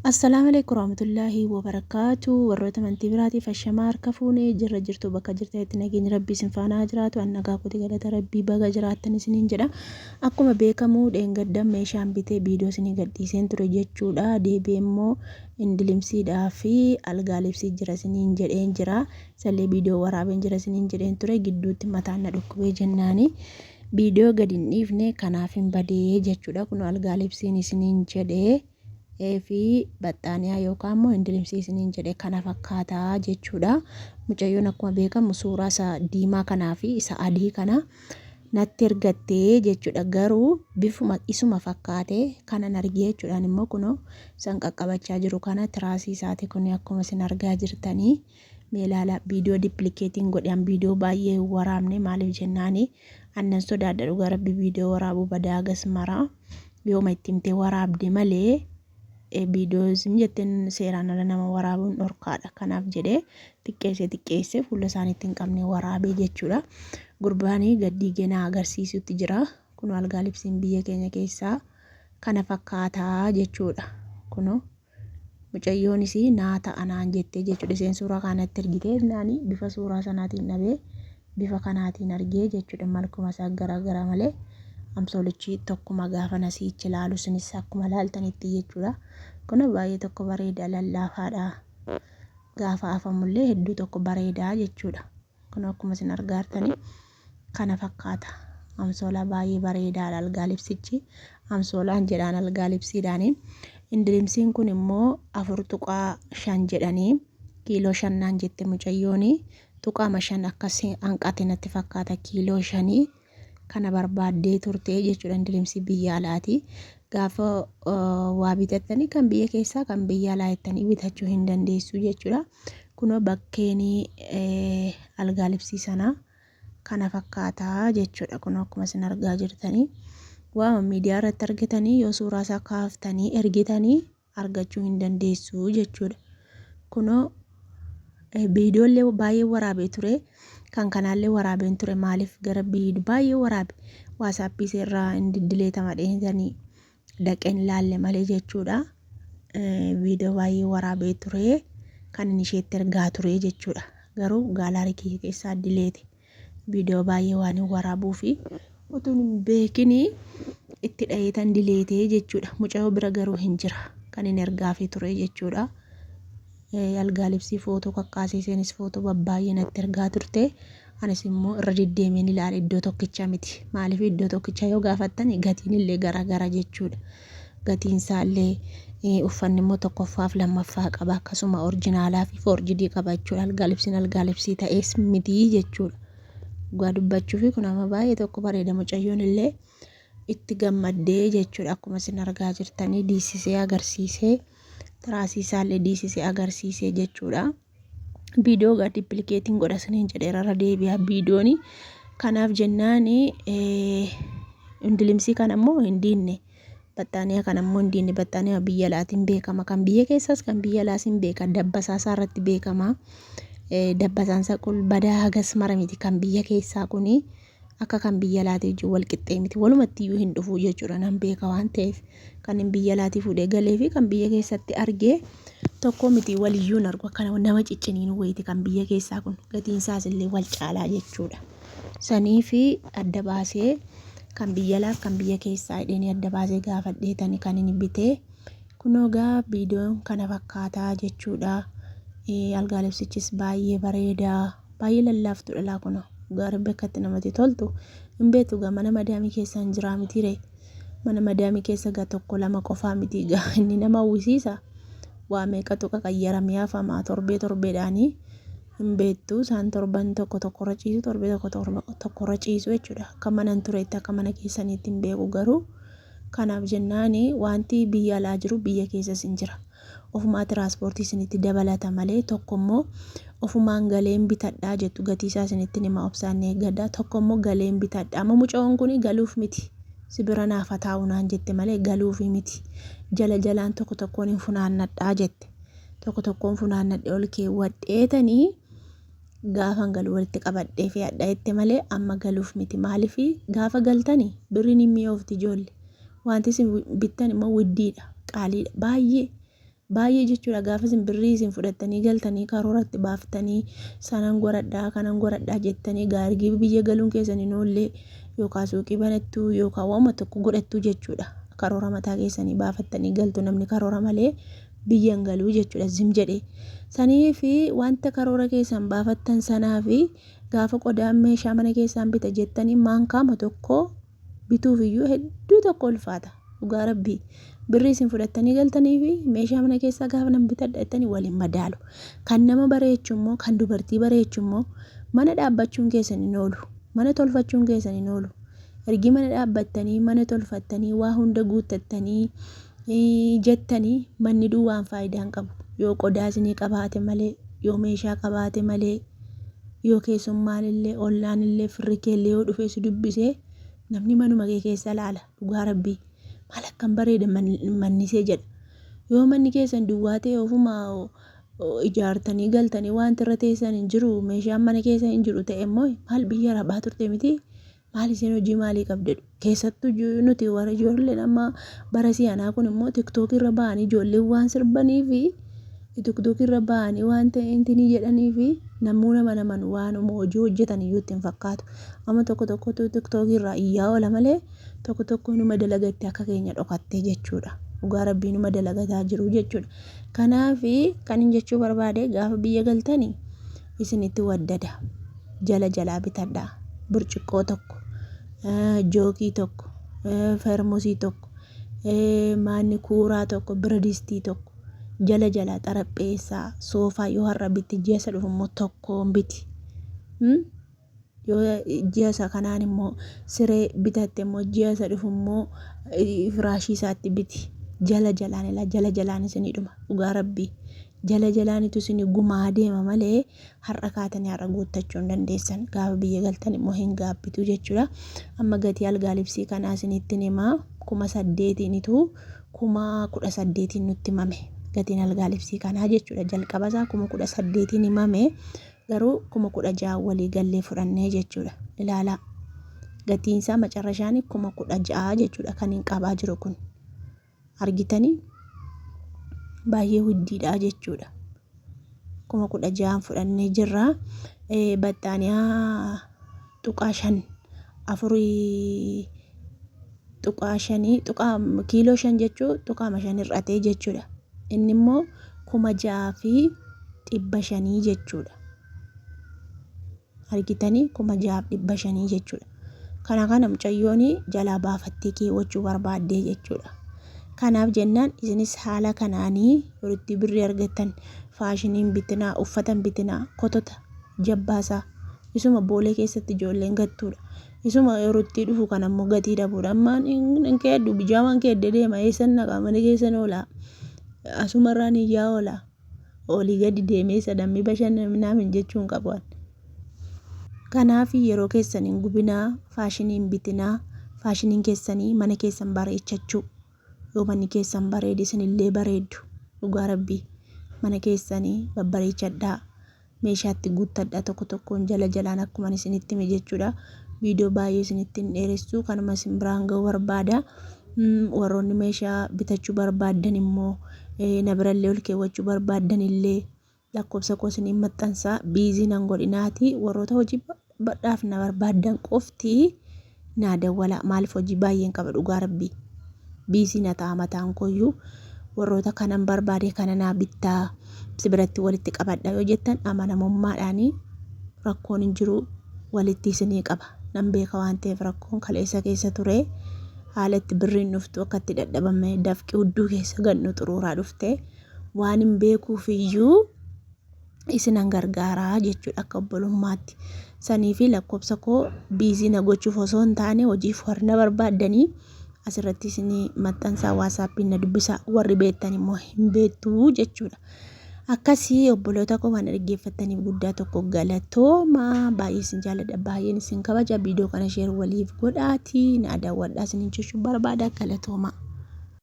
Assalaamu alaikum warahmatullaahi wabarakaatu. Warroota amantii biraatiif ashamaa harka fuunee jirra jirtu bakka jirtanitti nageenyi rabbii isin faana haa jiraatu. An nagaa kooti galata rabbii baga jiraattan isiniin jedha. Akkuma beekamu dheengadda meeshaan bitee viidiyoo isinii gadhiiseen ture jechuudha. Deebi'ee immoo indilimsiidhaa fi algaa libsii jira isiniin jedheen jira. Isallee viidiyoo waraabeen jira isiniin jedheen ture. Gidduutti mataan na dhukkubee jennaani viidiyoo gadi hin dhiifne kanaaf hin badee jechuudha. Kun algaa libsiin isiniin jedhee. fi baxxaaniyaa yookaan immoo hindilimsii isiniin jedhe kana fakkaata jechuudha. Mucayyoon akkuma beekamu suuraa isa diimaa kanaa fi isa adii kana natti ergattee jechuudha. Garuu bifuma isuma fakkaate kanan argee jechuudhaan immoo kunoo isan qaqqabachaa jiru kana tiraasii isaati kun akkuma isin argaa jirtanii. Mee ilaala viidiyoo dippilikeetiin godhe an viidiyoo baay'ee hin waraabne maaliif jennaani annan sodaadha dhugaa rabbi viidiyoo waraabuu badaa hagas maraa. Yooma itti himtee waraabde malee viidiyoo isin jetteen seeraan ala nama waraabuun dhorkaadha. Kanaaf jedhee xiqqeessee xiqqeessee fuula isaaniitti hin qabne waraabee jechuudha. Gurbaanii gaddii genaa agarsiisutti jira. Kunoo algaa libsiin biyya keenya keessaa kana fakkaataa jechuudha. Kunoo mucayyoonis naa ta'a naan jettee jechuudha. Isheen suuraa kanatti ergitee naani bifa suuraa sanaatiin dhabee bifa kanaatiin argee jechuudha. Malkuma isaa garaagara malee amsoolichi tokkuma gaafa nasiichi ilaalu isinis akkuma ilaaltanitti jechuudha. Kun baay'ee tokko bareeda lallaafaadha. Gaafa afamullee hedduu tokko bareedaa jechuudha. Kun akkuma isin argaa jirtanii kana fakkaata. Amsoolaa baay'ee bareedaadha algaa libsichi. Amsoolaan jedhaan algaa libsiidhaani. Indilimsiin kun immoo 4.5 jedhanii kiiloo 5 naan jette mucayyooni. Tuqaama 5 akkas hanqate natti fakkaata kiiloo 5 kana barbaaddee turte jechuudha indilimsii biyya alaati. Gaafa waa bitattanii kan biyya keessaa kan biyya alaa jettanii bitachuu hin dandeessu jechuudha. Kunoo bakkeen algaa libsii sanaa kana fakkaata jechuudha. Kunoo akkuma isin argaa jirtanii waama miidiyaa irratti argitanii yoo suuraa isaa kaaftanii ergitanii argachuu hin dandeessu jechuudha. Kunoo viidiyoollee baay'ee waraabee ture. Kan kanaallee waraabeen ture maaliif gara viidiyoo baay'ee waraabe waasaappii irraa hin diddileetama dheentanii dhaqeen laalle malee jechuudha. Viidiyoo baay'ee waraabee ture kan inni isheetti ergaa ture jechuudha. Garuu gaalaarii kiyya keessaa dileete. Viidiyoo baay'ee waan hin waraabuu fi utuun hin beekini itti dhaheetan dileetee jechuudha. Mucayyoo bira garuu hin jira kan hin ergaafii ture jechuudha. Algaa libsii footoo kakkaasee isheenis footoo babbaay'ee natti ergaa turte. Anis immoo irra deddeemeen ilaale iddoo tokkicha miti. Maaliif iddoo tokkicha yoo gaafattan gatiin illee garaagara jechuudha. Gatiin isaallee uffanni immoo tokkoffaaf lammaffaa qaba akkasuma orjinaalaa fi foorjidii qaba jechuudha. Algaa libsiin algaa libsii ta'ees miti jechuudha. Dhugaa dubbachuu fi kun amma baay'ee tokko bareeda mucayyoon illee itti gammaddee jechuudha. Akkuma isin argaa jirtanii diisisee agarsiisee tiraasii isaallee diisisee agarsiisee jechuudha. Viidiyoo gaa dippilikeetiin godha isiniin jedheera irra deebi'a viidiyooni. Kanaaf jennaani indilimsii kana immoo hin diinne. Baxxaaniyaa kana immoo hin diinne. Baxxaaniyaa biyya alaatiin beekama. Kan biyya keessaas kan biyya alaas hin beeka. Dabbasaa isaa irratti beekama. Dabbasaan isaa qul badaa hagas mara miti kan biyya keessaa kuni. Akka kan biyya alaatii wajjin wal qixxee miti. Walumatti iyyuu hin dhufu jechuudha. Nan beeka waan ta'eef. Kan hin biyya alaatii fuudhee galee fi kan biyya keessatti argee tokko miti waliyyuu hin argu. Akka nama cicciniinu wayiiti kan biyya keessaa kun. Gatiin isaas illee wal caalaa jechuudha. Sanii fi adda baasee kan biyya alaaf kan biyya keessaa jedheenii adda baasee gaafadheetani kan inni bitee. Kunoo gaa viidiyoon kana fakkaataa jechuudha. Algaa libsichis baay'ee bareeda. Baay'ee lallaaftuudha laa kunoo. Dhugaa rabbi akka itti namatti toltu hin beektu gaa mana madaamii keessa hin jiraa miti ree. Mana madaamii keessa gaa tokko lama qofaa miti gaa inni nama hawwisiisa. Waa meeqatu qaqayyaramee hafamaa torbee torbeedhaanii hin beektu isaan torban tokko tokkorra ciisu torbee tokko tokkorra ciisu jechuudha. Akka mana hin tureetti akka mana keessaniitti hin beeku garuu kanaaf jennaani wanti biyya alaa jiru biyya keessas hin jira. Ofumaa tiraanspoortii isinitti dabalata malee tokko immoo ofumaan galeen bitadhaa jettu gatii isaa isinitti hima obsaan eeggadha. Tokko immoo galeen bitadha. Amma mucayoon kun galuuf miti. Si bira naaf haa taa'u naan jette malee galuufi miti. Jala jalaan tokko tokkoon hin funaannadhaa jette. Tokko tokkoon funaannadhe ol keewwadheetanii gaafan galu walitti qabadhee fe'adha jette malee amma galuuf miti. Maaliif gaafa galtani birriin hin mi'oofti ijoolle. Wanti isin bittan immoo widdiidha qaaliidha baay'ee. Baay'ee jechuudha gaafa isin birrii isin fudhattanii galtanii karoora itti baaftanii sanan godhadhaa kanan godhadhaa jettanii gaargii biyya galuun keessan hin oollee yookaan suuqii banattuu yookaan waanuma tokko godhattuu jechuudha. Karoora mataa keessanii baafattanii galtu namni karoora malee biyya hin galuu jechuudha zim jedhee. Sanii fi wanta karoora keessan baafattan sanaa fi gaafa qodaan meeshaa mana keessaan bita jettanii maankaama tokko bituuf iyyuu hedduu tokko ulfaata. Dhugaa rabbii birrii isin fudhattanii galtanii fi meeshaa mana keessaa gaafa nan bitadha jettanii waliin madaalu. Kan nama bareechu immoo kan dubartii bareechu immoo mana dhaabbachuun keessan hin oolu. Mana tolfachuun keessan hin oolu. Ergi mana dhaabbattanii mana tolfattanii waa hunda guuttattanii jettanii manni duwwaan faayidaa hin qabu. Yoo qodaa isinii qabaate malee, yoo meeshaa qabaate malee, yoo keessummaan illee, ollaan illee, firri kee illee yoo dhufee si dubbisee namni manuma kee keessa laala. Dhugaa rabbii maal akkam bareeda mannisee jedha. Yoo manni keessan duwwaa ta'e ofuma ijaartanii galtanii wanti irra teessan hin jiru meeshaan mana keessa hin jiru ta'e immoo maal biyya arabaa turte miti maal isheen hojii maalii qabdi jedhu. Keessattuu nuti warra ijoolleen amma bara si'anaa kun immoo tiktookii irra ba'anii ijoolleen waan sirbanii fi tiktookii irra ba'anii waan ta'e intinii jedhanii fi namuu nama naman waanuma hojii hojjetan iyyuu itti hin fakkaatu. Amma tokko tokkotu tiktookii irraa iyyaa oola malee tokko tokko numa dalagatti akka keenya dhokattee jechuudha. Dhugaa rabbii numa dalagataa jiru jechuudha. Kanaaf kan hin jechuu barbaade gaafa biyya galtanii isinitti waddada. Jala jalaa bitadhaa. Burcuqqoo tokko, jookii tokko, fermusii tokko, maanni kuuraa tokko, biradistii tokko, jala jalaa xarapheessaa, soofaa yoo har'a bitte ji'a isa dhufu immoo tokkoon biti. Yoo ji'a isa kanaan immoo siree bitatte immoo ji'a isa dhufu immoo firaashii isaatti biti. Jala jalaan ilaa jala jalaan isinii dhuma dhugaa rabbii. Jala jalaanitu isinii gumaa deema malee har'a kaatanii har'a guuttachuu hin dandeessan. Gaafa biyya galtan immoo hin gaabbitu jechuudha. Amma gatii algaa libsii kanaa isinittin himaa 8,000nitu 18,000 nutti himame. Gatiin algaa libsii kanaa jechuudha. Jalqaba isaa 18,000 himame garuu 16,000 walii gallee fudhannee jechuudha. Ilaalaa. Gatiin isaa macarrashaan 16,000 jechuudha kan hin qabaa jiru kun. Argitanii baay'ee widdiidha jechuudha. 16,000 fudhannee jirra. Baxxaaniyaa tuqaa shan afurii tuqaa shanii tuqaa kiiloo 5 jechuu tuqaama 5 hir'atee jechuudha. Inni immoo 6,500 jechuudha. Argitanii 6,500 jechuudha. Kana kana mucayyoon jalaa baafattee keewwachuu barbaaddee jechuudha. Kanaaf jennaan isinis haala kanaanii walitti birrii argattan faashiniin bitinaa uffatan bitinaa kotota jabbaasaa isuma boolee keessatti ijoolleen gattuudha. Isuma yerootti dhufu kan ammoo gatii dhabuudha. Ammaan hin keeddu bijaamaan keedde deema eessan naqa mana keessan oolaa asumarraan iyyaa oolaa. Olii gadi deemee isa dammi bashannanaa jechuu hin qabu. Kanaaf yeroo keessan hin gubinaa, faashinii hin bitinaa, faashiniin keessanii mana keessan bareechachuu. Yoo manni keessan bareede isinillee bareeddu. Dhugaa rabbii mana keessanii babbareechadhaa. Meeshaatti guuttadhaa tokko tokkoon jala jalaan akkuma isinitti hime jechuudha. Viidiyoo baay'ee isinitti hin dheeressu kanuma isin biraan ga'uu barbaada. Warroonni meeshaa bitachuu barbaaddan immoo na birallee ol keewwachuu barbaaddan illee lakkoofsa koo isiniin maxxansaa biizii nan godhinaati warroota hojii badhaaf na barbaaddan qofti naa dawwalaa maaliif hojii baay'een qaba dhugaa rabbii biizii na ta'a mataan kooyyuu warroota kanan barbaade kana naa bittaa si biratti walitti qabadha yoo jettan amanamummaadhaanii rakkoon hin jiru walitti isinii qaba nan beeka waan ta'eef rakkoon kaleessa keessa ture haala itti birriin dhuftu akka itti dadhabame dafqi hudduu keessa gannu xuruuraa dhufte waan hin beekuuf iyyuu isinan gargaaraa jechuudha akka obbolummaatti. Sanii fi lakkoofsa koo biizii na gochuuf osoo hin taane hojiif warri na barbaaddanii asirratti isinii maxxansaa waasaappiin na dubbisaa warri beektan immoo hin beektu jechuudha. Akkasii obboloota koo waan dhaggeeffattaniif guddaa tokko galatooma baay'ee isin jaalladha baay'een isin kabaja viidiyoo kana sheer waliif godhaatii na daawwadhaa isiniin jechuun barbaada galatooma.